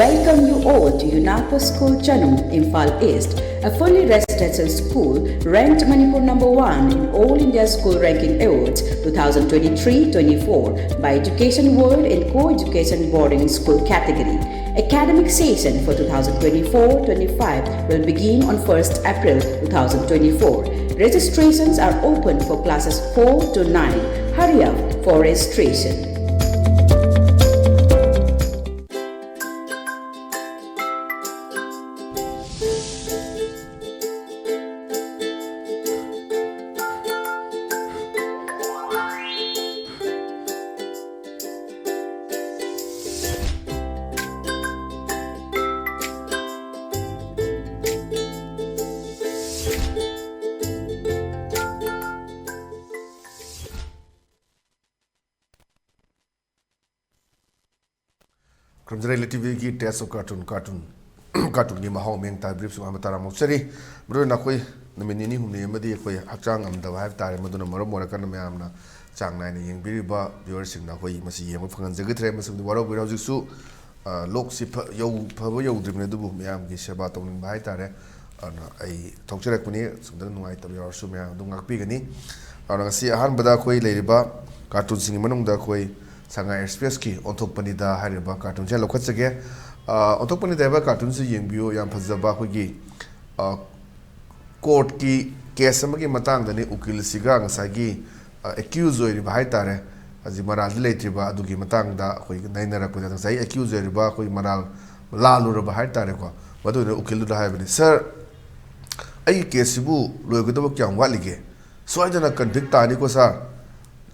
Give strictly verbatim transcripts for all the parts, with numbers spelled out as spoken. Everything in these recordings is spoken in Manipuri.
Welcome you all to UNACO School Chanum, Imphal East, a fully residential school ranked Manipur number one in All India School Ranking Awards twenty twenty-three twenty-four by Education World in Co-Education Boarding School category. Academic session for twenty twenty-four twenty-five will begin on first April twenty twenty-four. Registrations are open for classes four to nine. Hurry up for registration. ꯈꯨꯔꯨꯝꯖꯔꯤ, ꯂꯤꯛ ꯇꯤꯚꯤꯒꯤ Taste of Cartoon, Cartoon, Cartoonꯒꯤ ꯃꯍꯥꯎ ꯃꯤꯡ ꯇꯥꯏ ꯕ꯭ꯔꯤꯐꯁꯨ ꯑꯃ ꯇꯔꯥꯃꯨꯛ ꯆꯔꯤ꯫ ꯃꯔꯨ ꯑꯣꯏꯅ ꯑꯩꯈꯣꯏ ꯅꯨꯃꯤꯠ ꯅꯤꯅꯤ ꯍꯨꯝꯅꯤ ꯑꯃꯗꯤ ꯑꯩꯈꯣꯏ ꯍꯛꯆꯥꯡ ꯉꯝꯗꯕ ꯍꯥꯏꯕ ꯇꯥꯔꯦ, ꯃꯗꯨꯅ ꯃꯔꯝ ꯑꯣꯏꯔꯀꯥꯟꯗ ꯃꯌꯥꯝꯅ ꯆꯥꯡ ꯅꯥꯏꯅ ꯌꯦꯡꯕꯤꯔꯤꯕ ꯚ꯭ꯌꯨꯋꯔꯁꯤꯡꯅ ꯑꯩꯈꯣꯏ ꯃꯁꯤ ꯌꯦꯡꯕ ꯐꯪꯍꯟꯖꯈꯤꯗ꯭ꯔꯦ꯫ ꯃꯁꯤꯕꯨꯗꯤ ꯋꯥꯔꯧꯕꯤꯔꯣ꯫ ꯍꯧꯖꯤꯛꯁꯨ, ꯑ, ꯂꯣꯛꯁꯤ ꯐ-, ꯌꯧ-, ꯐꯕ ꯌꯧꯗ꯭ꯔꯤꯕꯅꯤ, ꯑꯗꯨꯕꯨ ꯃꯌꯥꯝꯒꯤ ꯁꯦꯕꯥ ꯇꯧꯅꯤꯡꯕ ꯍꯥꯏ ꯇꯥꯔꯦ꯫ ꯑꯗꯨꯅ ꯑꯩ ꯊꯣꯛꯆꯔꯛꯄꯅꯤ꯫ ꯁꯣꯝꯗ ꯅꯨꯡꯉꯥꯏꯇꯕ ꯌꯥꯎꯔꯁꯨ ꯃꯌꯥꯝ ꯑꯗꯨꯝ ꯉꯥꯛꯄꯤꯒꯅꯤ꯫ ꯑꯗꯨꯅ ꯉꯁꯤ ꯑꯍꯥꯟꯕꯗ ꯑꯩꯈꯣꯏ ꯂꯩꯔꯤꯕ ꯀꯥꯔꯇꯨꯟꯁꯤꯡꯒꯤ ꯃꯅꯨꯡꯗ ꯑꯩꯈꯣꯏ ꯁꯉꯥꯏ ꯑꯦꯛꯁꯄ꯭ꯔꯦꯁꯀꯤ ꯑꯣꯟꯊꯣꯛꯄꯅꯤꯗ ꯍꯥꯏꯔꯤꯕ ꯀꯥꯔꯇꯨꯟꯁꯦ ꯂꯧꯈꯠꯆꯒꯦ꯫ ꯑ, ꯑꯣꯟꯊꯣꯛꯄꯅꯤꯗ ꯍꯥꯏꯕ ꯀꯥꯔꯇꯨꯟꯁꯤ ꯌꯦꯡꯕꯤꯌꯨ꯫ ꯌꯥꯝ ꯐꯖꯕ ꯑꯩꯈꯣꯏꯒꯤ, ꯑ, ꯀꯣꯔꯠꯀꯤ ꯀꯦꯁ ꯑꯃꯒꯤ ꯃꯇꯥꯡꯗꯅꯤ꯫ ꯎꯀꯤꯜꯁꯤꯒ ꯉꯁꯥꯏꯒꯤ, ꯑ, ꯑꯦꯀ꯭ꯌꯨꯖ ꯑꯣꯏꯔꯤꯕ ꯍꯥꯏ ꯇꯥꯔꯦ, ꯍꯧꯖꯤꯛ ꯃꯔꯥꯜꯗꯤ ꯂꯩꯇ꯭ꯔꯤꯕ ꯑꯗꯨꯒꯤ ꯃꯇꯥꯡꯗ ꯑꯩꯈꯣꯏꯒꯤ ꯅꯩꯅꯔꯛꯄꯗ ꯉꯁꯥꯏ ꯑꯦꯀ꯭ꯌꯨꯖ ꯑꯣꯏꯔꯤꯕ ꯑꯩꯈꯣꯏ ꯃꯔꯥꯜ ꯂꯥꯜꯂꯨꯔꯕ ꯍꯥꯏ ꯇꯥꯔꯦꯀꯣ꯫ ꯃꯗꯨꯅ ꯎꯀꯤꯜꯗꯨꯗ ꯍꯥꯏꯕꯅꯤ, "ꯁꯥꯔ, ꯑꯩꯒꯤ ꯀꯦꯁꯁꯤꯕꯨ ꯂꯣꯏꯒꯗꯕ ꯀꯌꯥꯝ ꯋꯥꯠꯂꯤꯒꯦ? ꯁꯣꯏꯗꯅ ꯀꯟꯚꯤꯛ ꯇꯥꯅꯤꯀꯣ ꯁꯥꯔ꯫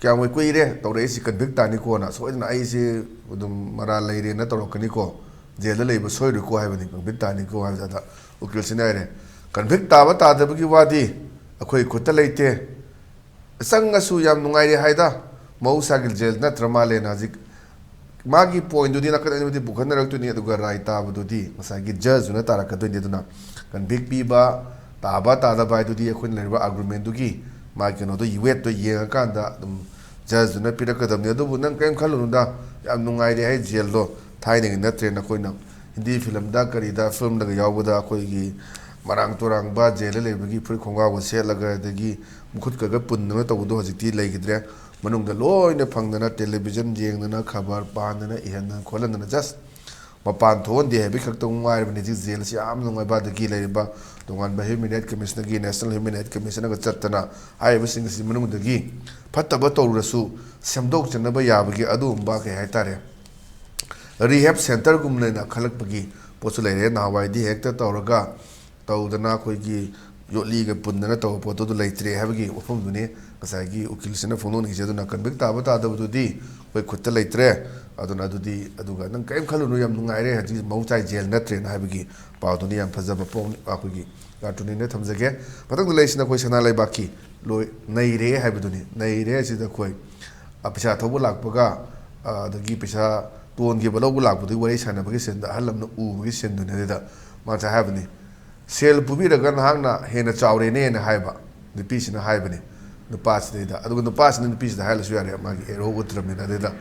ꯀꯌꯥꯝ ꯀꯨꯏꯔꯦ ꯇꯧꯔꯛꯏꯁꯤ ꯀꯟꯚꯤꯛ ꯇꯥꯅꯤꯀꯣꯅ꯫ ꯁꯣꯏꯗꯅ ꯑꯩꯁꯦ ꯑꯗꯨꯝ ꯃꯔꯥꯜ ꯂꯩꯔꯦꯅ ꯇꯧꯔꯛꯀꯅꯤꯀꯣ, ꯖꯦꯜꯗ ꯂꯩꯕ ꯁꯣꯏꯔꯣꯏꯀꯣ ꯍꯥꯏꯕꯅꯤ, ꯀꯟꯚꯤꯛ ꯇꯥꯅꯤꯀꯣ" ꯍꯥꯏꯕꯗ ꯎꯀꯤꯜꯁꯤꯅ ꯍꯥꯏꯔꯦ, "ꯀꯟꯚꯤꯛ ꯇꯥꯕ ꯇꯥꯗꯕꯒꯤ ꯋꯥꯗꯤ ꯑꯩꯈꯣꯏ ꯈꯨꯠꯇ ꯂꯩꯇꯦ꯫ ꯆꯪꯉꯁꯨ ꯌꯥꯝ ꯅꯨꯡꯉꯥꯏꯔꯦ ꯍꯥꯏꯗ, ꯃꯍꯧꯁꯥꯒꯤ ꯖꯦꯜ ꯅꯠꯇ꯭ꯔ ꯃꯥꯜꯂꯦꯅ" ꯍꯧꯖꯤꯛ ꯃꯥꯒꯤ ꯄꯣꯏꯟꯗꯨꯗꯤ ꯅꯥꯀꯟ ꯑꯅꯤꯃꯛꯇꯤ ꯄꯨꯈꯠꯅꯔꯛꯇꯣꯏꯅꯤ, ꯑꯗꯨꯒ ꯔꯥꯏ ꯇꯥꯕꯗꯨꯗꯤ ꯉꯁꯥꯏꯒꯤ ꯖꯖꯇꯨꯅ ꯇꯥꯔꯛꯀꯗꯣꯏꯅꯤ꯫ ꯑꯗꯨꯅ ꯀꯟꯚꯤꯛ ꯄꯤꯕ, ꯇꯥꯕ ꯇꯥꯗꯕ ꯍꯥꯏꯗꯨꯗꯤ ꯑꯩꯈꯣꯏꯅ ꯂꯩꯔꯤꯕ ꯑꯥꯔꯒꯨꯃꯦꯟꯗꯨꯒꯤ ꯃꯥꯒꯤ ꯀꯩꯅꯣꯗꯣ, ꯋꯦꯠꯇꯣ ꯌꯦꯡꯉꯀꯥꯟꯗ ꯑꯗꯨꯝ ꯖꯖꯇꯨꯅ ꯄꯤꯔꯛꯀꯗꯕꯅꯤ꯫ ꯑꯗꯨꯕꯨ ꯅꯪ ꯀꯔꯤꯝ ꯈꯜꯂꯨꯅꯨꯗ, ꯌꯥꯝ ꯅꯨꯡꯉꯥꯏꯔꯦ ꯍꯥꯏ, ꯖꯦꯜꯗꯣ ꯊꯥꯏꯅꯒꯤ ꯅꯠꯇ꯭ꯔꯦ, ꯅꯈꯣꯏꯅ ꯍꯤꯟꯗꯤ ꯐꯤꯂꯝꯗ ꯀꯔꯤꯗ ꯐꯤꯂꯝꯗꯒ ꯌꯥꯎꯕꯗ ꯑꯩꯈꯣꯏꯒꯤ ꯃꯔꯥꯡ ꯇꯨꯔꯥꯡꯕ ꯖꯦꯜꯗ ꯂꯩꯕꯒꯤ ꯐꯨꯔꯤꯠ ꯈꯣꯡꯒ꯭ꯔꯥꯎꯒ ꯁꯦꯠꯂꯒ ꯑꯗꯒꯤ ꯃꯈꯨꯠꯀꯒ ꯄꯨꯟꯗꯅ ꯇꯧꯕꯗꯣ ꯍꯧꯖꯤꯛꯇꯤ ꯂꯩꯈꯤꯗ꯭ꯔꯦ꯫ ꯃꯅꯨꯡꯗ ꯂꯣꯏꯅ ꯐꯪꯗꯅ ꯇꯦꯂꯤꯚꯤꯖꯟ ꯌꯦꯡꯗꯅ ꯈꯕꯔ ꯄꯥꯟꯗꯅ ꯏꯍꯟꯗꯅ ꯈꯣꯠꯍꯟꯗꯅ ꯖꯁ ꯃꯄꯥꯟ ꯊꯣꯛꯍꯟꯗꯦ ꯍꯥꯏꯕꯒꯤ ꯈꯛꯇ ꯉꯥꯏꯔꯕꯅꯤ꯫ ꯍꯧꯖꯤꯛ ꯖꯦꯜꯁꯤ ꯌꯥꯝ ꯅꯨꯡꯉꯥꯏꯕ꯫ ꯑꯗꯒꯤ ꯂꯩꯔꯤꯕ ꯇꯣꯉꯥꯟꯕ ꯍ꯭ꯌꯨꯃꯦꯟ ꯔꯥꯏꯠ ꯀꯃꯤꯁꯟꯒꯤ, ꯅꯦꯁꯅꯦꯜ ꯍ꯭ꯌꯨꯃꯦꯟ ꯔꯥꯏꯠ ꯀꯃꯤꯁꯟꯒ ꯆꯠꯇꯅ ꯍꯥꯏꯔꯤꯕꯁꯤꯡ ꯑꯁꯤ ꯃꯅꯨꯡꯗꯒꯤ ꯐꯠꯇꯕ ꯇꯧꯔꯁꯨ ꯁꯦꯝꯗꯣꯛꯆꯅꯕ ꯌꯥꯕꯒꯤ ꯑꯗꯨꯒꯨꯝꯕ ꯀꯩ ꯍꯥꯏꯇꯥꯔꯦ, ꯔꯤꯍꯦꯕ ꯁꯦꯟꯇꯔꯒꯨꯝꯂꯦꯅ ꯈꯜꯂꯛꯄꯒꯤ ꯄꯣꯠꯁꯨ ꯂꯩꯔꯦ꯫ ꯅꯍꯥꯟꯋꯥꯏꯗꯤ ꯍꯦꯛꯇ ꯇꯧꯔꯒ ꯇꯧꯗꯅ ꯑꯩꯈꯣꯏꯒꯤ ꯌꯣꯠꯂꯤꯒ ꯄꯨꯟꯗꯅ ꯇꯧꯕ ꯄꯣꯠꯇꯨ ꯑꯗꯨ ꯂꯩꯇ꯭ꯔꯦ ꯍꯥꯏꯕꯒꯤ ꯋꯥꯐꯝꯗꯨꯅꯤ ꯉꯁꯥꯏꯒꯤ ꯎꯀꯤꯜꯁꯤꯅ ꯐꯣꯡꯗꯣꯛꯅꯤꯡꯉꯤꯁꯦ꯫ ꯑꯗꯨꯅ ꯀꯟꯚꯤꯛ ꯇꯥꯕ ꯇꯥꯗꯕꯗꯨꯗꯤ ꯑꯩꯈꯣꯏ ꯈꯨꯠꯇ ꯂꯩꯇ꯭ꯔꯦ꯫ ꯑꯗꯨꯅ ꯑꯗꯨꯗꯤ ꯑꯗꯨꯒ ꯅꯪ ꯀꯔꯤꯝ ꯈꯜꯂꯨꯅꯨ, ꯌꯥꯝ ꯅꯨꯡꯉꯥꯏꯔꯦ, ꯍꯧꯖꯤꯛ ꯃꯍꯧꯁꯥꯒꯤ ꯖꯦꯜ ꯅꯠꯇ꯭ꯔꯦꯅ ꯍꯥꯏꯕꯒꯤ ꯄꯥꯎꯗꯨꯅꯤ꯫ ꯌꯥꯝ ꯐꯖꯕ ꯄꯥꯎ ꯑꯩꯈꯣꯏꯒꯤ ꯀꯥꯔꯇꯨꯟꯅꯤꯅ ꯊꯝꯖꯒꯦ꯫ ꯃꯊꯪꯗ ꯂꯩꯔꯤꯁꯤꯅ ꯑꯩꯈꯣꯏ ꯁꯅꯥ ꯂꯩꯕꯥꯛꯀꯤ ꯂꯣꯏ ꯅꯩꯔꯦ ꯍꯥꯏꯕꯗꯨꯅꯤ꯫ ꯅꯩꯔꯦ ꯍꯥꯏꯁꯤꯗ ꯑꯩꯈꯣꯏ, ꯑ, ꯄꯩꯁꯥ ꯊꯧꯕ ꯂꯥꯛꯄꯒ, ꯑ, ꯑꯗꯒꯤ ꯄꯩꯁꯥ ꯇꯣꯟꯈꯤꯕ ꯂꯧꯕ ꯂꯥꯛꯄꯗꯨꯒꯤ ꯋꯥꯔꯤ ꯁꯥꯟꯅꯕꯒꯤ ꯁꯤꯟꯗ ꯑꯍꯜ ꯑꯃꯅ ꯎꯕꯒꯤ ꯁꯤꯟꯗꯨꯅꯤ꯫ ꯑꯗꯨꯗ ꯃꯥꯁꯦ ꯍꯥꯏꯕꯅꯤ, "ꯁꯦꯜ ꯄꯨꯕꯤꯔꯒ ꯅꯍꯥꯛꯅ ꯍꯦꯟꯅ ꯆꯥꯎꯔꯦꯅꯦꯅ" ꯍꯥꯏꯕ ꯅꯨꯄꯤꯁꯤꯅ ꯍꯥꯏꯕꯅꯤ ꯅꯨꯄꯥꯁꯤꯗꯩꯗ꯫ ꯑꯗꯨꯒ ꯅꯨꯄꯥꯁꯤꯅ ꯅꯨꯄꯤꯁꯤꯗ ꯍꯥꯏꯔꯁꯨ ꯌꯥꯔꯦ, ꯃꯥꯒꯤ ꯑꯦꯔꯣ ꯎꯠꯇ꯭ꯔꯕꯅꯤꯅ꯫ ꯑꯗꯨꯗ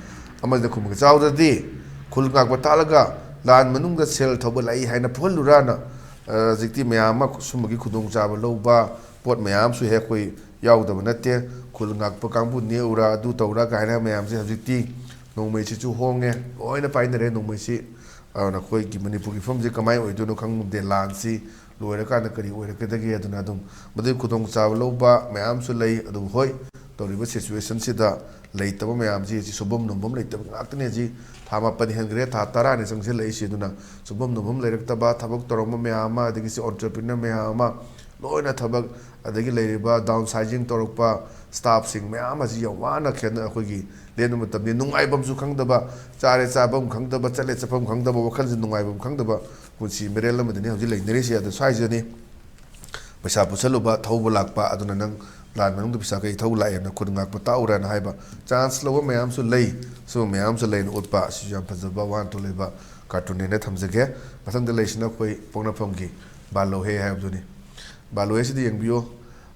ꯑꯃꯁꯤꯅ ꯈꯨꯝꯃꯒ, "ꯆꯥꯎꯗ꯭ꯔꯗꯤ ꯈꯨꯜ ꯉꯥꯛꯄ ꯇꯥꯛꯂꯒ ꯂꯥꯟ ꯃꯅꯨꯡꯗ ꯁꯦꯜ ꯊꯧꯕ ꯂꯥꯛꯏ ꯍꯥꯏꯅ ꯐꯨꯍꯜꯂꯨꯔꯥꯅ?" ꯑ, ꯍꯧꯖꯤꯛꯇꯤ ꯃꯌꯥꯝ ꯑꯃ ꯁꯨꯝꯕꯒꯤ ꯈꯨꯗꯣꯡꯆꯥꯕ ꯂꯧꯕ ꯄꯣꯠ ꯃꯌꯥꯝ ꯑꯃꯁꯨ ꯍꯦꯛ ꯑꯩꯈꯣꯏ ꯌꯥꯎꯗꯕ ꯅꯠꯇꯦ꯫ ꯈꯨꯜ ꯉꯥꯛꯄ ꯀꯥꯡꯕꯨ ꯅꯦꯛꯎꯔꯥ, ꯑꯗꯨ ꯇꯧꯔꯥ ꯀꯥꯏꯅ ꯃꯌꯥꯝꯁꯦ ꯍꯧꯖꯤꯛꯇꯤ ꯅꯣꯡꯃꯩꯁꯤꯁꯨ ꯍꯣꯡꯉꯦ, ꯂꯣꯏꯅ ꯄꯥꯏꯅꯔꯦ ꯅꯣꯡꯃꯩꯁꯤ꯫ ꯑꯗꯨꯅ ꯑꯩꯈꯣꯏꯒꯤ ꯃꯅꯤꯄꯨꯔꯒꯤ ꯐꯤꯕꯝꯁꯤ ꯀꯃꯥꯏꯅ ꯑꯣꯏꯗꯣꯏꯅꯣ ꯈꯪꯗꯦ꯫ ꯂꯥꯟꯁꯤ ꯂꯣꯏꯔꯀꯥꯟꯗ ꯀꯔꯤ ꯑꯣꯏꯔꯛꯀꯗꯒꯦ? ꯑꯗꯨꯅ ꯑꯗꯨꯝ ꯃꯗꯨꯒꯤ ꯈꯨꯗꯣꯡꯆꯥꯕ ꯂꯧꯕ ꯃꯌꯥꯝꯁꯨ ꯂꯩ꯫ ꯑꯗꯨꯕꯨ ꯍꯣꯏ, ꯇꯧꯔꯤꯕ ꯁꯤꯆꯨꯋꯦꯁꯟꯁꯤꯗ ꯂꯩꯇꯕ ꯃꯌꯥꯝꯁꯤ, ꯁꯤ ꯁꯨꯐꯝ ꯅꯣꯝꯐꯝ ꯂꯩꯇꯕ ꯉꯥꯛꯇꯅꯦ꯫ ꯍꯧꯖꯤꯛ ꯊꯥ ꯃꯥꯄꯟ ꯍꯦꯟꯈ꯭ꯔꯦ, ꯊꯥ ꯇꯔꯥꯅꯤ ꯆꯪꯁꯤꯜꯂꯛꯏꯁꯤ꯫ ꯑꯗꯨꯅ ꯁꯨꯐꯝ ꯅꯣꯝꯐꯝ ꯂꯩꯔꯛꯇꯕ, ꯊꯕꯛ ꯇꯧꯔꯝꯕ ꯃꯌꯥꯝ ꯑꯃ, ꯑꯗꯒꯤ ꯁꯤ ꯑꯣꯟꯇꯔꯄ꯭ꯔꯤꯅꯔ ꯃꯌꯥꯝ ꯑꯃ, ꯂꯣꯏꯅ ꯊꯕꯛ, ꯑꯗꯒꯤ ꯂꯩꯔꯤꯕ ꯗꯥꯎꯟ ꯁꯥꯏꯖꯤꯡ ꯇꯧꯔꯛꯄ ꯁ꯭ꯇꯥꯐꯁꯤꯡ ꯃꯌꯥꯝ ꯑꯁꯤ ꯌꯥꯝ ꯋꯥꯅ ꯈꯦꯠꯅ ꯑꯩꯈꯣꯏꯒꯤ ꯂꯦꯟꯕ ꯃꯇꯝꯗ ꯅꯨꯡꯉꯥꯏꯐꯝꯁꯨ ꯈꯪꯗꯕ, ꯆꯥꯔꯦ ꯆꯥꯐꯝ ꯈꯪꯗꯕ, ꯆꯠꯂꯦ ꯆꯠꯐꯝ ꯈꯪꯗꯕ, ꯋꯥꯈꯜꯁꯤ ꯅꯨꯡꯉꯥꯏꯐꯝ ꯈꯪꯗꯕ ꯄꯨꯟꯁꯤ ꯃꯔꯦꯜ ꯑꯃꯗꯅꯤ ꯍꯧꯖꯤꯛ ꯂꯩꯅꯔꯤꯁꯤ꯫ ꯑꯗꯨ ꯁ꯭ꯋꯥꯏꯁꯤꯗꯅꯤ ꯄꯩꯁꯥ ꯄꯨꯁꯜꯂꯨꯕ, ꯊꯧꯕ ꯂꯥꯛꯄ, ꯑꯗꯨꯅ ꯅꯪ ꯂꯥꯟ ꯃꯅꯨꯡꯗ ꯄꯩꯁꯥ ꯀꯩ ꯊꯧꯕ ꯂꯥꯛꯑꯦꯅ ꯈꯨꯟ ꯉꯥꯛꯄ ꯇꯥꯛꯎꯔꯅ ꯍꯥꯏꯕ ꯆꯥꯟꯁ ꯂꯧꯕ ꯃꯌꯥꯝꯁꯨ ꯂꯩ꯫ ꯁꯨꯝꯕ ꯃꯌꯥꯝꯁꯨ ꯂꯩꯅ ꯎꯠꯄ ꯑꯁꯤꯁꯨ ꯌꯥꯝ ꯐꯖꯕ ꯋꯥꯍꯟꯊꯣꯛ ꯂꯩꯕ ꯀꯥꯔꯇꯨꯟꯅꯦꯅ ꯊꯝꯖꯒꯦ꯫ ꯃꯊꯪꯗ ꯂꯩꯁꯤꯅ ꯑꯩꯈꯣꯏ ꯄꯣꯛꯅꯐꯝꯒꯤ ꯕꯥꯂꯣꯍꯦ ꯍꯥꯏꯕꯗꯨꯅꯤ꯫ ꯕꯥꯂꯣꯍꯦꯁꯤꯗ ꯌꯦꯡꯕꯤꯌꯨ꯫